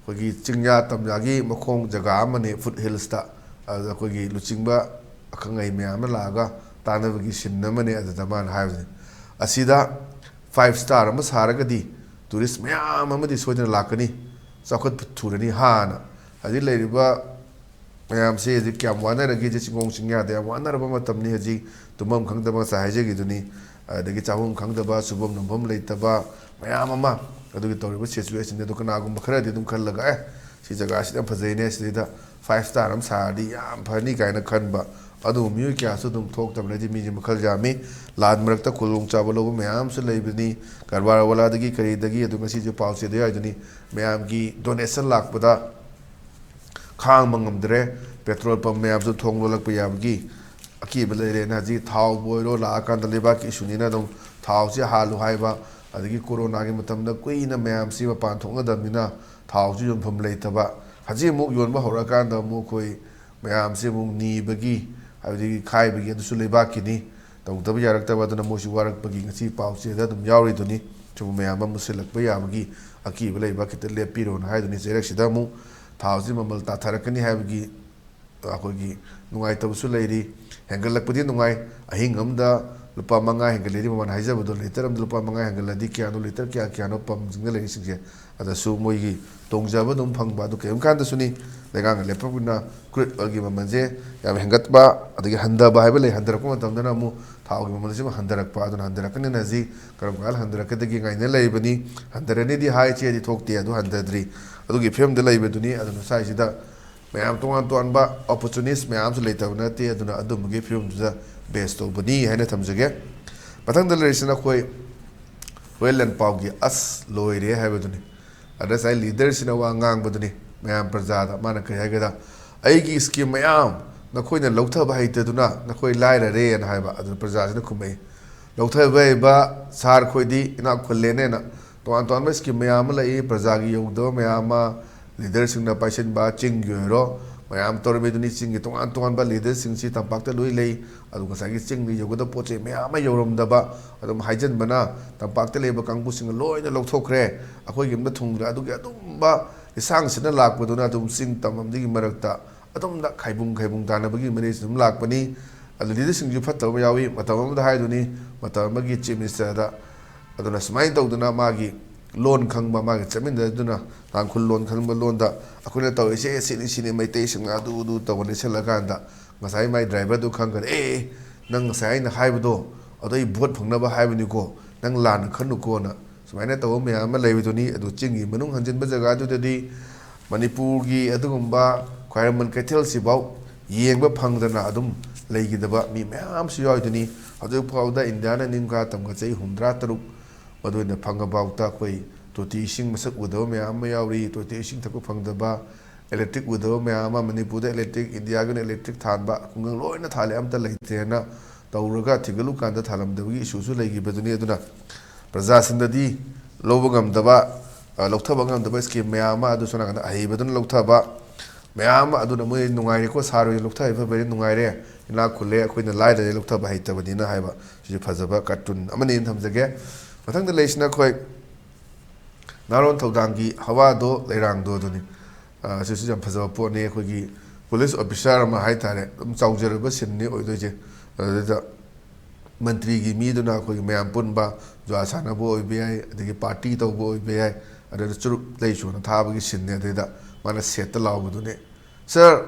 ꯑꯩꯈꯣꯏꯒꯤ ꯆꯤꯡꯌꯥ ꯇꯝꯌꯥꯒꯤ ꯃꯈꯣꯡ ꯖꯒꯥ ꯑꯃꯅꯤ, ꯐꯨꯠ ꯍꯤꯜꯁꯇ꯫ ꯑꯗꯨꯗ ꯑꯩꯈꯣꯏꯒꯤ ꯂꯨꯆꯤꯡꯕ ꯑꯈꯪ ꯑꯍꯩ ꯃꯌꯥꯝ ꯑꯃ ꯂꯥꯛꯑꯒ ꯇꯥꯟꯅꯕꯒꯤ ꯁꯤꯟ ꯑꯃꯅꯤ꯫ ꯑꯗꯨꯗ ꯃꯥꯅ ꯍꯥꯏꯕꯁꯦ, ꯑꯁꯤꯗ five star ꯑꯃ ꯁꯥꯔꯒꯗꯤ tourist ꯃꯌꯥꯝ ꯑꯃꯗꯤ ꯁꯣꯏꯗꯅ ꯂꯥꯛꯀꯅꯤ, ꯆꯥꯎꯈꯠꯄ ꯊꯨꯔꯅꯤ ꯍꯥꯟꯅ꯫ ꯍꯧꯖꯤꯛ ꯂꯩꯔꯤꯕ ꯃꯌꯥꯝꯁꯦ ꯍꯧꯖꯤꯛ ꯀꯌꯥꯝ ꯋꯥꯅꯔꯒꯦ, ꯍꯧꯖꯤꯛ ꯆꯤꯡꯒꯣꯡ ꯆꯤꯡꯌꯥꯗ ꯌꯥꯝ ꯋꯥꯅꯔꯕ ꯃꯇꯝꯅꯤ꯫ ꯍꯧꯖꯤꯛ ꯇꯨꯝꯐꯝ ꯈꯪꯗꯕ, ꯉꯁꯥꯏ ꯍꯥꯏꯖꯈꯤꯗꯨꯅꯤ, ꯑꯗꯒꯤ ꯆꯥꯐꯝ ꯈꯪꯗꯕ, ꯁꯨꯐꯝ ꯅꯣꯝꯐꯝ ꯂꯩꯇꯕ ꯃꯌꯥꯝ ꯑꯃ, ꯑꯗꯨꯒꯤ ꯇꯧꯔꯤꯕ situation ꯑꯗꯨ ꯀꯅꯥꯒꯨꯝꯕ ꯈꯔꯗꯤ ꯑꯗꯨꯝ ꯈꯜꯂꯒ, "ꯑꯦ, ꯁꯤ ꯖꯒꯥꯁꯤꯗꯤ ꯌꯥꯝ ꯐꯖꯩꯅꯦ, ꯁꯤꯗꯩꯗ five star ꯑꯃ ꯁꯥꯔꯗꯤ ꯌꯥꯝ ꯐꯅꯤ" ꯀꯥꯏꯅ ꯈꯟꯕ ꯑꯗꯨꯒꯨꯝꯕ ꯃꯤꯑꯣꯏ ꯀꯌꯥꯁꯨ ꯑꯗꯨꯝ ꯊꯣꯛꯇꯕꯅꯗꯤ ꯃꯤꯁꯦ ꯃꯈꯜ ꯌꯥꯝꯃꯤ꯫ ꯂꯥꯟ ꯃꯔꯛꯇ ꯈꯨꯗꯣꯡꯆꯥꯕ ꯂꯧꯕ ꯃꯌꯥꯝ ꯑꯃꯁꯨ ꯂꯩꯕꯅꯤ꯫ ꯀꯔꯕꯥꯔ ꯋꯥꯂꯥꯗꯒꯤ ꯀꯔꯤꯗꯒꯤ ꯑꯗꯨ ꯉꯁꯤꯁꯨ ꯄꯥꯎ ꯆꯦꯗ ꯌꯥꯎꯏꯗꯨꯅꯤ, ꯃꯌꯥꯝꯒꯤ donation ꯂꯥꯛꯄꯗ ꯈꯥꯡꯕ ꯉꯝꯗ꯭ꯔꯦ꯫ Petrol pump ꯃꯌꯥꯝꯁꯨ ꯊꯣꯡ ꯂꯣꯜꯂꯛꯄ ꯌꯥꯕꯒꯤ ꯑꯀꯤꯕ ꯂꯩꯔꯦꯅ ꯍꯧꯖꯤꯛ ꯊꯥꯎꯕꯨ ꯑꯣꯏꯔꯣ ꯂꯥꯛꯑꯀꯥꯟꯗ ꯂꯩꯕꯥꯛꯀꯤ ꯏꯁꯨꯅꯤꯅ ꯑꯗꯨꯝ ꯊꯥꯎꯁꯤ ꯍꯥꯜꯂꯨ ꯍꯥꯏꯕ, ꯑꯗꯒꯤ ꯀꯣꯔꯣꯅꯥꯒꯤ ꯃꯇꯝꯗ ꯀꯨꯏꯅ ꯃꯌꯥꯝꯁꯤ ꯃꯄꯥꯟ ꯊꯣꯛꯅꯗꯕꯅꯤꯅ ꯊꯥꯎꯁꯤ ꯌꯣꯟꯐꯝ ꯂꯩꯇꯕ, ꯍꯧꯖꯤꯛ ꯑꯃꯨꯛ ꯌꯣꯟꯕ ꯍꯧꯔꯛꯑꯀꯥꯟꯗ ꯑꯃꯨꯛ ꯑꯩꯈꯣꯏ ꯃꯌꯥꯝꯁꯤ ꯑꯃꯨꯛ ꯅꯤꯕꯒꯤ, ꯍꯥꯏꯕꯗꯤ ꯈꯥꯏꯕꯒꯤ, ꯑꯗꯨꯁꯨ ꯂꯩꯕꯥꯛꯀꯤꯅꯤ꯫ ꯇꯧꯗꯕ ꯌꯥꯔꯛꯇꯕ ꯑꯗꯨꯅ ꯃꯣꯏꯁꯨ ꯋꯥꯔꯛꯄꯒꯤ ꯉꯁꯤ ꯄꯥꯎ ꯆꯦꯗ ꯑꯗꯨꯝ ꯌꯥꯎꯔꯤꯗꯨꯅꯤ꯫ ꯁꯤꯒꯨꯝꯕ ꯃꯌꯥꯝ ꯑꯃ ꯃꯨꯠꯁꯤꯜꯂꯛꯄ ꯌꯥꯕꯒꯤ ꯑꯀꯤꯕ ꯂꯩꯕ ꯈꯤꯇ ꯂꯦꯞꯄꯤꯔꯣꯅ ꯍꯥꯏꯗꯨꯅꯤ꯫ ꯆꯩꯔꯛꯁꯤꯗ ꯑꯃꯨꯛ ꯊꯥꯎꯁꯤ ꯃꯃꯜ ꯇꯥꯊꯔꯛꯀꯅꯤ ꯍꯥꯏꯕꯒꯤ ꯑꯩꯈꯣꯏꯒꯤ ꯅꯨꯡꯉꯥꯏꯇꯕꯁꯨ ꯂꯩꯔꯤ꯫ ꯍꯦꯟꯒꯠꯂꯛꯄꯗꯤ ꯅꯨꯡꯉꯥꯏ, ꯑꯍꯤꯡ ꯑꯃꯗ ꯂꯨꯄꯥ ꯃꯉꯥ ꯍꯦꯟꯒꯠꯂꯦꯗꯤ, ꯃꯃꯜ ꯍꯥꯏꯖꯕꯗꯣ, ꯂꯤꯇꯔ ꯑꯃꯗ ꯂꯨꯄꯥ ꯃꯉꯥ ꯍꯦꯟꯒꯠꯂꯗꯤ ꯀꯌꯥꯅꯣ, ꯂꯤꯇꯔ ꯀꯌꯥ ꯀꯌꯥꯅꯣ ꯄꯝꯁꯤꯡꯗ ꯂꯩꯔꯤꯁꯤꯡꯁꯦ, ꯑꯗꯁꯨ ꯃꯣꯏꯒꯤ ꯇꯣꯡꯖꯕ ꯑꯗꯨꯝ ꯐꯪꯕ꯫ ꯑꯗꯨ ꯀꯔꯤꯒꯨꯝꯕ ꯀꯥꯟꯗꯁꯨꯅꯤ, ꯂꯩꯉꯥꯛꯅ ꯂꯦꯞꯄꯛꯄꯅ crude oilꯒꯤ ꯃꯃꯜꯁꯦ ꯌꯥꯝ ꯍꯦꯟꯒꯠꯄ, ꯑꯗꯒꯤ ꯍꯟꯊꯕ ꯍꯥꯏꯕ ꯂꯩ, ꯍꯟꯊꯔꯛꯄ ꯃꯇꯝꯗꯅ ꯑꯃꯨꯛ ꯊꯥꯎꯒꯤ ꯃꯃꯜꯁꯤꯃꯨꯛ ꯍꯟꯊꯔꯛꯄ꯫ ꯑꯗꯨꯅ ꯍꯟꯊꯔꯛꯀꯅꯤꯅ ꯍꯧꯖꯤꯛ ꯀꯔꯝ ꯀꯥꯟꯗ ꯍꯟꯊꯔꯛꯀꯗꯒꯦ ꯉꯥꯏꯅ ꯂꯩꯔꯤꯕꯅꯤ꯫ ꯍꯟꯊꯔꯅꯤꯗꯤ ꯍꯥꯏ ꯆꯦꯗꯤ ꯊꯣꯛꯇꯦ, ꯑꯗꯨ ꯍꯟꯊꯗ꯭ꯔꯤ꯫ ꯑꯗꯨꯒꯤ ꯐꯤꯕꯝꯗ ꯂꯩꯕꯗꯨꯅꯤ꯫ ꯑꯗꯨꯅ ꯁ꯭ꯋꯥꯏꯁꯤꯗ ꯃꯌꯥꯝ ꯇꯣꯉꯥꯟ ꯇꯣꯉꯥꯟꯕ opportunist ꯃꯌꯥꯝꯁꯨ ꯂꯩꯇꯕ ꯅꯠꯇꯦ꯫ ꯑꯗꯨꯅ ꯑꯗꯨꯝꯕꯒꯤ ꯐꯤꯕꯝꯗꯨꯗ base ꯇꯧꯕꯅꯤ ꯍꯥꯏꯅ ꯊꯝꯖꯒꯦ꯫ ꯃꯊꯪꯗ ꯂꯩꯔꯤꯁꯤꯅ ꯑꯩꯈꯣꯏ ꯍꯨꯔꯦꯟ ꯂꯥꯟꯄꯥꯎꯒꯤ ꯑꯁ ꯂꯣꯏꯔꯦ ꯍꯥꯏꯕꯗꯨꯅꯤ꯫ ꯑꯗ ꯉꯁꯥꯏ leaderꯁꯤꯅ ꯋꯥ ꯉꯥꯡꯕꯗꯨꯅꯤ, ꯃꯌꯥꯝ ꯄ꯭ꯔꯖꯥꯗ ꯃꯥꯅ ꯀꯔꯤ ꯍꯥꯏꯒꯦꯗ, "ꯑꯩꯒꯤ scheme ꯃꯌꯥꯝ ꯅꯈꯣꯏꯅ ꯂꯧꯊꯕ ꯍꯩꯇꯗꯨꯅ ꯅꯈꯣꯏ ꯂꯥꯏꯔꯔꯦꯅ" ꯍꯥꯏꯕ꯫ ꯑꯗꯨꯅ ꯄ꯭ꯔꯖꯥꯁꯤꯅ ꯈꯨꯝꯃꯛꯏ, "ꯂꯧꯊꯕ ꯍꯩꯕ ꯁꯥꯔ ꯈꯣꯏꯗꯤ ꯏꯅꯥꯛ ꯈꯨꯜꯂꯦꯅꯦꯅ"꯫ ꯇꯣꯉꯥꯟ ꯇꯣꯉꯥꯟꯕ scheme ꯃꯌꯥꯝ ꯑꯃ ꯂꯩ, ꯄ꯭ꯔꯖꯥꯒꯤ ꯌꯧꯗꯕ ꯃꯌꯥꯝ ꯑꯃ, leaderꯁꯤꯡꯅ ꯄꯥꯏꯁꯤꯟꯕ, ꯆꯤꯡꯒꯤ ꯑꯣꯏꯔꯣ, ꯃꯌꯥꯝ ꯇꯧꯔꯝꯃꯤꯗꯨꯅꯤ꯫ ꯆꯤꯡꯒꯤ ꯇꯣꯉꯥꯟ ꯇꯣꯉꯥꯟꯕ leaderꯁꯤꯡꯁꯤ ꯇꯝꯄꯥꯛꯇ ꯂꯣꯏ ꯂꯩ꯫ ꯑꯗꯨ ꯉꯁꯥꯏꯒꯤ ꯆꯤꯡꯗ ꯌꯧꯒꯗꯕ ꯄꯣꯠ ꯆꯩ ꯃꯌꯥꯝ ꯑꯃ ꯌꯧꯔꯝꯗꯕ, ꯑꯗꯨꯝ ꯍꯥꯏꯖꯤꯟꯕꯅ ꯇꯝꯄꯥꯛꯇ ꯂꯩꯕ ꯀꯥꯡꯕꯨꯁꯤꯡꯅ ꯂꯣꯏꯅ ꯂꯧꯊꯣꯛꯈ꯭ꯔꯦ, ꯑꯩꯈꯣꯏꯒꯤ ꯑꯝꯇ ꯊꯨꯡꯗ꯭ꯔꯦ꯫ ꯑꯗꯨꯒꯤ ꯑꯗꯨꯝꯕ ꯂꯤꯁꯥꯡꯁꯤꯟꯅ ꯂꯥꯛꯄꯗꯨꯅ ꯑꯗꯨꯝ ꯆꯤꯡ ꯇꯝ ꯑꯃꯗꯒꯤ ꯃꯔꯛꯇ ꯑꯗꯨꯝꯅ ꯈꯥꯏꯕꯨꯡ ꯈꯥꯏꯕꯨꯡ ꯇꯥꯅꯕꯒꯤ ꯃꯔꯤꯁꯤ ꯑꯗꯨꯝ ꯂꯥꯛꯄꯅꯤ꯫ ꯑꯗꯨ leaderꯁꯤꯡꯁꯨ ꯐꯠꯇꯕ ꯌꯥꯎꯏ꯫ ꯃꯇꯝ ꯑꯃꯗ ꯍꯥꯏꯗꯨꯅꯤ, ꯃꯇꯝ ꯑꯃꯒꯤ ꯆꯤꯐ ꯃꯤꯅꯤꯁꯇꯔꯗ꯫ ꯑꯗꯨꯅ ꯁꯨꯃꯥꯏꯅ ꯇꯧꯗꯅ ꯃꯥꯒꯤ ꯂꯣꯟ ꯈꯪꯕ, ꯃꯥꯒꯤ ꯆꯠꯃꯤꯟꯅꯗꯨꯅ ꯇꯥꯡꯈꯨꯜ ꯂꯣꯟ ꯈꯪꯕ ꯂꯣꯟꯗ ꯑꯩꯈꯣꯏꯅ ꯇꯧꯔꯤꯁꯦ ꯁꯤꯅꯤ ꯁꯤꯅꯤ, ꯃꯩꯇꯩꯁꯤꯡꯅ ꯑꯗꯨ ꯑꯗꯨ ꯇꯧꯕ ꯂꯩꯁꯜꯂꯀꯥꯟꯗ ꯉꯁꯥꯏ ꯃꯥꯏ ꯗ꯭ꯔꯥꯏꯚꯔꯗꯨ ꯈꯪꯈ꯭ꯔꯦ, "ꯑꯦ, ꯅꯪ ꯉꯁꯥꯏ ꯑꯩꯅ ꯍꯥꯏꯕꯗꯣ ꯑꯗꯣ ꯑꯩ ꯚꯣꯠ ꯐꯪꯅꯕ ꯍꯥꯏꯕꯅꯤꯀꯣ, ꯅꯪ ꯂꯥꯟꯅ ꯈꯟꯅꯨꯀꯣꯅ" ꯁꯨꯃꯥꯏꯅ ꯇꯧꯕ ꯃꯌꯥꯝ ꯑꯃ ꯂꯩꯕꯗꯨꯅꯤ꯫ ꯑꯗꯨ ꯆꯤꯡꯒꯤ ꯃꯅꯨꯡ ꯍꯟꯖꯤꯟꯕ ꯖꯒꯥꯗꯨꯗꯗꯤ ꯃꯅꯤꯄꯨꯔꯒꯤ ꯑꯗꯨꯒꯨꯝꯕ ꯈ꯭ꯋꯥꯏꯔꯝꯕꯟ ꯀꯩꯊꯦꯜꯁꯤꯐꯥꯎ ꯌꯦꯡꯕ ꯐꯪꯗꯅ ꯑꯗꯨꯝ ꯂꯩꯈꯤꯗꯕ ꯃꯤ ꯃꯌꯥꯝ ꯑꯃꯁꯨ ꯌꯥꯎꯔꯤꯗꯨꯅꯤ꯫ ꯍꯧꯖꯤꯛ ꯐꯥꯎꯗ ꯏꯟꯗꯤꯌꯥꯅ ꯅꯤꯡꯈꯥ ꯇꯝꯈ ꯆꯍꯤ ꯍꯨꯝꯗ꯭ꯔꯥ ꯇꯔꯨꯛ ꯃꯗꯨ ꯑꯣꯏꯅ ꯐꯪꯉꯐꯥꯎꯗ ꯑꯩꯈꯣꯏ ꯇꯣꯇꯤ ꯏꯁꯤꯡ ꯃꯁꯛ ꯎꯗꯕ ꯃꯌꯥꯝ ꯑꯃ ꯌꯥꯎꯔꯤ, ꯇꯣꯇꯤ ꯏꯁꯤꯡ ꯊꯛꯄ ꯐꯪꯗꯕ, ꯏꯂꯦꯛꯇ꯭ꯔꯤꯛ ꯎꯗꯕ ꯃꯌꯥꯝ ꯑꯃ꯫ ꯃꯅꯤꯄꯨꯔꯗ ꯏꯂꯦꯛꯇ꯭ꯔꯤꯛ, ꯏꯟꯗꯤꯌꯥꯒꯤ ꯑꯣꯏꯅ ꯏꯂꯦꯛꯇ꯭ꯔꯤꯛ ꯊꯥꯟꯕ ꯈꯨꯡꯒꯪ ꯂꯣꯏꯅ ꯊꯥꯜꯂꯦ, ꯑꯝꯇ ꯂꯩꯇ꯭ꯔꯦꯅ ꯇꯧꯔꯒ ꯊꯤꯒꯠꯂꯨꯀꯥꯟꯗ ꯊꯥꯜꯂꯝꯗꯕꯒꯤ ꯏꯁꯨꯁꯨ ꯂꯩꯈꯤꯕꯗꯨꯅꯤ꯫ ꯑꯗꯨꯅ ꯄ꯭ꯔꯖꯥꯁꯤꯡꯗꯗꯤ ꯂꯧꯕ ꯉꯝꯗꯕ, ꯑ, ꯂꯧꯊꯕ ꯉꯝꯗꯕ ꯁ꯭ꯀꯤꯝ ꯃꯌꯥꯝ ꯑꯃ ꯑꯗꯨ ꯁꯣꯝ ꯅꯥꯀꯟꯗ ꯑꯍꯩꯕꯗꯨꯅ ꯂꯧꯊꯕ ꯃꯌꯥꯝ ꯑꯃ꯫ ꯑꯗꯨꯅ ꯃꯣꯏ ꯅꯨꯡꯉꯥꯏꯔꯦꯀꯣ, ꯁꯥꯔ ꯍꯣꯏ ꯂꯧꯊꯔꯦ, ꯐꯕꯩꯅꯦ, ꯅꯨꯡꯉꯥꯏꯔꯦ, ꯏꯅꯥꯛ ꯈꯨꯜꯂꯦ, ꯑꯩꯈꯣꯏꯅ ꯂꯥꯏꯔꯔꯦ, ꯂꯧꯊꯕ ꯍꯩꯇꯕꯅꯤꯅ ꯍꯥꯏꯕ ꯁꯤꯁꯨ ꯐꯖꯕ ꯀꯥꯔꯇꯨꯟ ꯑꯃꯅꯦꯅ ꯊꯝꯖꯒꯦ꯫ ꯃꯊꯪꯗ ꯂꯩꯔꯤꯁꯤꯅ ꯑꯩꯈꯣꯏ ꯅꯍꯥꯔꯣꯟ ꯊꯧꯗꯥꯡꯒꯤ ꯍꯋꯥꯗꯣ ꯂꯩꯔꯥꯡꯗꯣ ꯑꯗꯨꯅꯤ꯫ ꯑ, ꯑꯁꯤꯁꯨ ꯌꯥꯝ ꯐꯖꯕ ꯄꯣꯠꯅꯤ꯫ ꯑꯩꯈꯣꯏꯒꯤ ꯄꯨꯂꯤꯁ ꯑꯣꯐꯤꯁꯥꯔ ꯑꯃ ꯍꯥꯏ ꯇꯥꯔꯦ, ꯑꯗꯨꯝ ꯆꯥꯎꯖꯔꯕ ꯁꯤꯟꯅꯤ ꯑꯣꯏꯗꯣꯏꯁꯦ꯫ ꯑꯗꯨꯗ ꯃꯟꯇ꯭ꯔꯤꯒꯤ ꯃꯤꯗꯨꯅ ꯑꯩꯈꯣꯏꯒꯤ ꯃꯌꯥꯝ ꯄꯨꯟꯕ, ꯖꯨꯋꯥ ꯁꯥꯟꯅꯕ ꯑꯣꯏꯕ ꯌꯥꯏ, ꯑꯗꯒꯤ ꯄꯥꯔꯇꯤ ꯇꯧꯕ ꯑꯣꯏꯕ ꯌꯥꯏ, ꯑꯗꯨꯗ ꯆꯨꯔꯨꯞ ꯂꯩꯁꯨꯅ ꯊꯥꯕꯒꯤ ꯁꯤꯟꯅꯤ꯫ ꯑꯗꯨꯗꯩꯗ ꯃꯥꯅ ꯁꯦꯠꯇ ꯂꯥꯎꯕꯗꯨꯅꯦ, "ꯁꯥꯔ,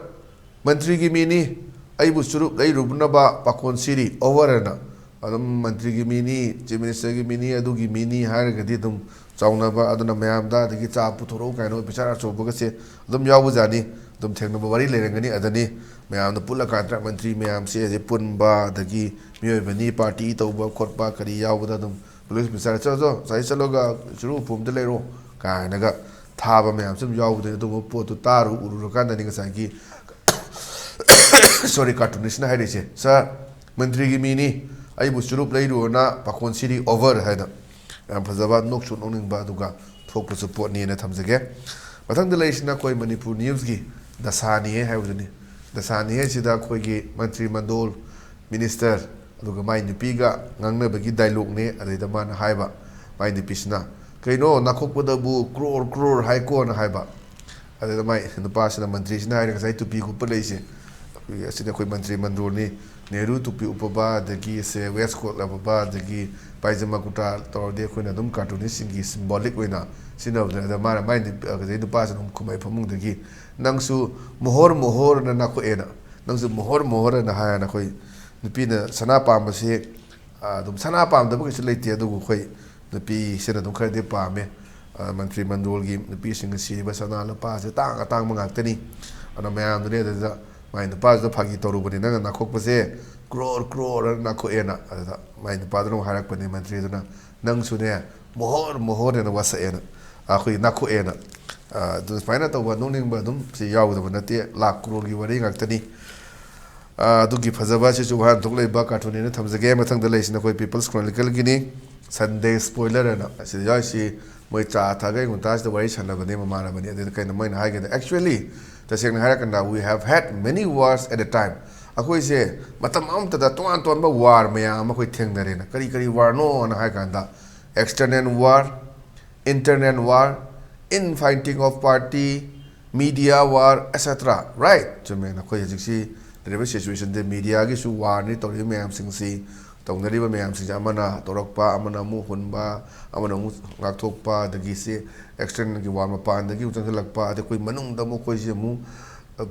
ꯃꯟꯇ꯭ꯔꯤꯒꯤ ꯃꯤꯅꯤ, ꯑꯩꯕꯨ ꯆꯨꯔꯨꯞ ꯂꯩꯔꯨꯅꯕ ꯄꯥꯈꯣꯟ ꯁꯤꯔꯤ, ꯑꯣꯚꯔ" ꯍꯥꯏꯅ꯫ ꯑꯗꯨꯝ ꯃꯟꯇ꯭ꯔꯤꯒꯤ ꯃꯤꯅꯤ, ꯆꯤꯐ ꯃꯤꯅꯤꯁꯇꯔꯒꯤ ꯃꯤꯅꯤ, ꯑꯗꯨꯒꯤ ꯃꯤꯅꯤ ꯍꯥꯏꯔꯒꯗꯤ ꯑꯗꯨꯝ ꯆꯥꯎꯅꯕ, ꯑꯗꯨꯅ ꯃꯌꯥꯝꯗ ꯑꯗꯒꯤ ꯆꯥ ꯄꯨꯊꯣꯔꯛꯎ ꯀꯥꯏꯅ ꯑꯣꯐꯤꯁꯥꯔ ꯑꯆꯧꯕꯒꯁꯦ ꯑꯗꯨꯝ ꯌꯥꯎꯕꯖꯥꯠꯅꯤ꯫ ꯑꯗꯨꯝ ꯊꯦꯡꯅꯕ ꯋꯥꯔꯤ ꯂꯩꯔꯝꯒꯅꯤ꯫ ꯑꯗꯅꯤ ꯃꯌꯥꯝꯗ ꯄꯨꯜꯂꯀꯥꯟꯗ ꯃꯟꯇ꯭ꯔꯤ ꯃꯌꯥꯝꯁꯦ ꯑꯗꯩ ꯄꯨꯟꯕ, ꯑꯗꯒꯤ ꯃꯤꯑꯣꯏꯕꯅꯤ, ꯄꯥꯔꯇꯤ ꯇꯧꯕ ꯈꯣꯠꯄ ꯀꯔꯤ ꯌꯥꯎꯕꯗ ꯑꯗꯨꯝ ꯄꯨꯂꯤꯁ ꯑꯣꯐꯤꯁꯥꯔ, "ꯆꯠꯂꯣ, ꯆꯠꯂꯣ, ꯉꯁꯥꯏ ꯆꯠꯂꯒ ꯆꯨꯔꯨ ꯎꯄꯨ ꯑꯝꯇ ꯂꯩꯔꯣ" ꯀꯥꯏꯅꯒ ꯊꯥꯕ ꯃꯌꯥꯝꯁꯨ ꯑꯗꯨꯝ ꯌꯥꯎꯕꯗꯨꯅꯤ꯫ ꯑꯗꯨꯒꯨꯝꯕ ꯄꯣꯠꯇꯨ ꯇꯥꯔꯨ ꯎꯔꯨꯔꯀꯥꯟꯗꯅꯤ ꯉꯁꯥꯏꯒꯤ ꯁꯣꯔꯤ, ꯀꯥꯔꯇꯨꯅꯤꯁꯅ ꯍꯥꯏꯔꯤꯁꯦ, "ꯁꯥꯔ, ꯃꯟꯇ꯭ꯔꯤꯒꯤ ꯃꯤꯅꯤ, ꯑꯩꯕꯨ ꯆꯨꯔꯨꯞ ꯂꯩꯔꯨꯑꯣꯅ ꯄꯥꯈꯣꯟ ꯁꯤꯔꯤ, ꯑꯣꯚꯔ" ꯍꯥꯏꯅ꯫ ꯌꯥꯝ ꯐꯖꯕ, ꯅꯣꯛꯁꯨ ꯅꯣꯛꯅꯤꯡꯕ, ꯑꯗꯨꯒ ꯊꯣꯛꯄꯁꯨ ꯄꯣꯠꯅꯤꯅ ꯊꯝꯖꯒꯦ꯫ ꯃꯊꯪꯗ ꯂꯩꯔꯤꯁꯤꯅ ꯑꯩꯈꯣꯏ ꯃꯅꯤꯄꯨꯔ ꯅ꯭ꯌꯨꯁꯀꯤ ꯗꯁꯥꯅꯤꯍꯦ ꯍꯥꯏꯕꯗꯨꯅꯤ꯫ ꯗꯁꯥꯅꯤꯍꯦꯁꯤꯗ ꯑꯩꯈꯣꯏꯒꯤ ꯃꯟꯇ꯭ꯔꯤ ꯃꯟꯗꯣꯜ, ꯃꯤꯅꯤꯁꯇꯔ, ꯑꯗꯨꯒ ꯃꯥꯏ ꯅꯨꯄꯤꯒ ꯉꯥꯡꯅꯕꯒꯤ ꯗꯥꯏꯂꯣꯛꯅꯦ꯫ ꯑꯗꯩꯗ ꯃꯥꯅ ꯍꯥꯏꯕ, ꯃꯥꯏ ꯅꯨꯄꯤꯁꯤꯅ, "ꯀꯩꯅꯣ, ꯅꯥꯈꯣꯛꯄꯗꯕꯨ ꯀ꯭ꯔꯣꯔ ꯀ꯭ꯔꯣꯔ ꯍꯥꯏꯀꯣꯅ" ꯍꯥꯏꯕ꯫ ꯑꯗꯨꯗ ꯃꯥꯏ ꯅꯨꯄꯥꯁꯤꯅ, ꯃꯟꯇ꯭ꯔꯤꯁꯤꯅ ꯍꯥꯏꯔꯦ, "ꯉꯁꯥꯏ ꯇꯨꯄꯤ ꯀꯨꯞꯄ ꯂꯩꯁꯦ, ꯑꯩꯈꯣꯏꯒꯤ, ꯑꯁꯤꯗꯤ ꯑꯩꯈꯣꯏ ꯃꯟꯇ꯭ꯔꯤ ꯃꯟꯗꯣꯜꯅꯤ, ꯅꯦꯍꯔꯨ ꯇꯨꯄꯤ ꯎꯞꯄꯕ, ꯑꯗꯒꯤ ꯁꯦ ꯋꯦꯁ ꯀꯣꯠ ꯂꯕꯕ, ꯑꯗꯒꯤ ꯄꯥꯏꯖꯃꯥ ꯀꯨꯔꯇꯥ ꯇꯧꯔꯗꯤ ꯑꯩꯈꯣꯏꯅ ꯑꯗꯨꯝ ꯀꯥꯔꯇꯨꯟꯅꯤꯁꯁꯤꯡꯒꯤ ꯁꯤꯝꯕꯣꯂꯤꯛ ꯑꯣꯏꯅ ꯁꯤꯖꯤꯟꯅꯕꯅꯦ꯫ ꯑꯗ ꯃꯥꯅ ꯃꯥꯏ ꯅꯨꯄꯤ, ꯑꯗꯩ ꯅꯨꯄꯥꯁꯤꯅ ꯑꯗꯨꯝ ꯈꯨꯃꯩ ꯐꯃꯨꯡꯗꯒꯤ "ꯅꯪꯁꯨ ꯃꯣꯍꯣꯔ ꯃꯣꯍꯣꯔꯅ ꯅꯥꯈꯣꯛꯑꯦꯅ, ꯅꯪꯁꯨ ꯃꯣꯍꯣꯔ ꯃꯣꯍꯣꯔꯅ" ꯍꯥꯏꯌꯦꯅ꯫ ꯑꯩꯈꯣꯏ ꯅꯨꯄꯤꯅ ꯁꯅꯥ ꯄꯥꯝꯕꯁꯦ, ꯑ, ꯑꯗꯨꯝ ꯁꯅꯥ ꯄꯥꯝꯗꯕ ꯀꯩꯁꯨ ꯂꯩꯇꯦ, ꯑꯗꯨꯕꯨ ꯑꯩꯈꯣꯏ ꯅꯨꯄꯤꯁꯤꯅ ꯑꯗꯨꯝ ꯈꯔꯗꯤ ꯄꯥꯝꯃꯦ꯫ ꯑ, ꯃꯟꯇ꯭ꯔꯤ ꯃꯟꯗꯣꯜꯒꯤ ꯅꯨꯄꯤꯁꯤꯡꯅ ꯁꯤꯔꯤꯕ ꯁꯅꯥ ꯂꯨꯄꯥꯁꯦ ꯇꯥꯡ ꯑꯇꯥꯡꯕ ꯉꯥꯛꯇꯅꯤ꯫ ꯑꯗꯨꯅ ꯃꯌꯥꯝꯗꯨꯅꯦ ꯑꯗꯨꯗ ꯃꯥꯏ ꯅꯨꯄꯥꯁꯤꯗ ꯐꯥꯒꯤ ꯇꯧꯔꯨꯕꯅꯤ, "ꯅꯪꯅ ꯅꯥꯈꯣꯛꯄꯁꯦ ꯀ꯭ꯔꯣꯔ ꯀ꯭ꯔꯣꯔ ꯅꯥꯈꯣꯛꯑꯦꯅ"꯫ ꯑꯗꯨꯗ ꯃꯥꯏ ꯅꯨꯄꯥꯗꯨꯅ ꯑꯃꯨꯛ ꯍꯥꯏꯔꯛꯄꯅꯦ, ꯃꯟꯇ꯭ꯔꯤꯗꯨꯅ, "ꯅꯪꯁꯨꯅꯦ ꯃꯣꯍꯣꯔ ꯃꯣꯍꯣꯔꯅ ꯋꯥꯁꯛꯑꯦꯅ, ꯑꯩꯈꯣꯏ ꯅꯥꯈꯣꯛꯑꯦꯅ"꯫ ꯑ, ꯑꯗꯨ ꯁꯨꯃꯥꯏꯅ ꯇꯧꯕ ꯅꯣꯛꯅꯤꯡꯕ ꯑꯗꯨꯝ ꯁꯤ ꯌꯥꯎꯒꯗꯕ ꯅꯠꯇꯦ, ꯂꯥꯛ ꯀ꯭ꯔꯣꯔꯒꯤ ꯋꯥꯔꯤ ꯉꯥꯛꯇꯅꯤ꯫ ꯑ, ꯑꯗꯨꯒꯤ ꯐꯖꯕ ꯑꯁꯤꯁꯨ ꯋꯥꯍꯟꯊꯣꯛ ꯂꯩꯕ ꯀꯥꯔꯇꯨꯟꯅꯦꯅ ꯊꯝꯖꯒꯦ꯫ ꯃꯊꯪꯗ ꯂꯩꯁꯤꯅ ꯑꯩꯈꯣꯏ ꯄꯤꯄꯜꯁ ꯀ꯭ꯔꯣꯅꯤꯀꯜꯒꯤꯅꯤ, ꯁꯟꯗꯦ ꯁ꯭ꯄꯣꯏꯂꯔ ꯑꯅ꯫ ꯑꯁꯤꯗ ꯌꯥꯎꯔꯤꯁꯤ ꯃꯣꯏ ꯆꯥ ꯊꯛꯑꯒ ꯑꯩ ꯉꯟꯇꯥꯁꯤꯗ ꯋꯥꯔꯤ ꯁꯥꯟꯅꯕꯅꯦ ꯃꯃꯥꯟꯅꯕꯅꯤ꯫ ꯑꯗꯨꯗ ꯀꯩꯅꯣ ꯃꯣꯏꯅ ꯍꯥꯏꯒꯦꯗ, "Actually, ꯇꯁꯦꯡꯅ ꯍꯥꯏꯔꯀꯥꯟꯗ, we have had many wars at a time." ꯑꯩꯈꯣꯏꯁꯦ ꯃꯇꯝ ꯑꯃꯠꯇꯗ ꯇꯣꯉꯥꯟ ꯇꯣꯉꯥꯟꯕ ꯋꯥꯔ ꯃꯌꯥꯝ ꯑꯃ ꯑꯩꯈꯣꯏ ꯊꯦꯡꯅꯔꯦꯅ꯫ ꯀꯔꯤ ꯀꯔꯤ ꯋꯥꯔꯅꯣꯅ ꯍꯥꯏ ꯀꯥꯟꯗ, external war, internal war, infighting of party, media war, et cetera. Right? ꯆꯨꯝꯃꯦ꯫ ꯅꯈꯣꯏ ꯍꯧꯖꯤꯛꯁꯤ ꯂꯩꯔꯤꯕ ꯁꯤꯆꯨꯋꯦꯁꯟꯗ ꯃꯤꯗꯤꯌꯥꯒꯤꯁꯨ ꯋꯥꯔꯅꯤ ꯇꯧꯔꯤꯕ ꯃꯌꯥꯝꯁꯤꯡꯁꯤ, ꯇꯧꯅꯔꯤꯕ ꯃꯌꯥꯝꯁꯤꯡꯁꯦ ꯑꯃꯅ ꯇꯧꯔꯛꯄ, ꯑꯃꯅ ꯑꯃꯨꯛ ꯍꯨꯟꯕ, ꯑꯃꯅ ꯑꯃꯨꯛ ꯉꯥꯛꯊꯣꯛꯄ, ꯑꯗꯒꯤ ꯁꯤ ꯑꯦꯛꯁꯇꯔꯅꯦꯜꯒꯤ ꯋꯥꯔ ꯃꯄꯥꯟꯗꯒꯤ ꯑꯃꯨꯛ ꯆꯪꯁꯤꯜꯂꯛꯄ, ꯑꯗꯩ ꯑꯩꯈꯣꯏ ꯃꯅꯨꯡꯗ ꯑꯃꯨꯛ ꯑꯩꯈꯣꯏꯁꯦ ꯑꯃꯨꯛ